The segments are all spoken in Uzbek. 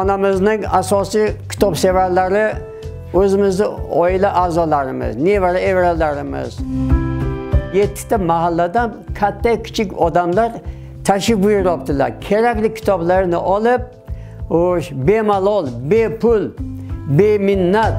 Kutubxonamizning asosiy kitobsevarlari o'zimizni oila a'zolarimiz, nevara evaralarimiz. 7 ta mahalladan katta kichik odamlar tashrif buyuryaptilar. Kerakli kitoblarni olib, o'sh bemalol, bepul, beminnat.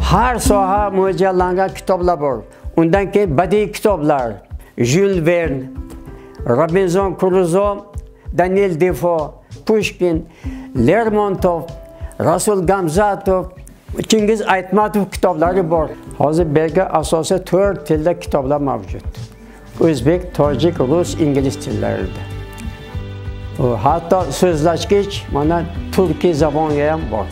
Har soha mo'ljallangan kitoblar bor. Undan keyin badiiy kitoblar, Jyul Vern, Robinson Kruzo, Daniel Defo, Pushkin, Lermontov, Rasul Gamzatov, Chingiz Aytmatov kitoblari bor. Hozir bu yerga asosiy 4 tilda kitoblar mavjud. O'zbek, tojik, rus, ingliz tillarida. Hatto so'zlashgich mana turkiy zabonga ham bor.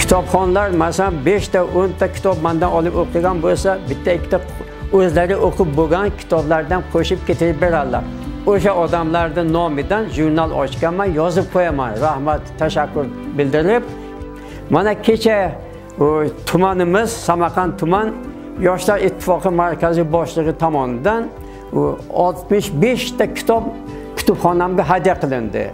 Kitobxonlar masalan 5 ta 10 ta kitob mendan olib o'qigan bo'lsa, bitta ikkita o'zlari o'qib bo'lgan kitoblardan qo'shib ketirib beradilar. O'sha odamlarning nomidan jurnal ochganman, yozib qo'yaman, rahmat, tashakkur bildirib. Mana kecha tumanimiz, Samarqand tuman Yoshlar Ittifoqi markaziy boshlig'i tomonidan 65 ta kitob kutubxonamga hadya qilindi.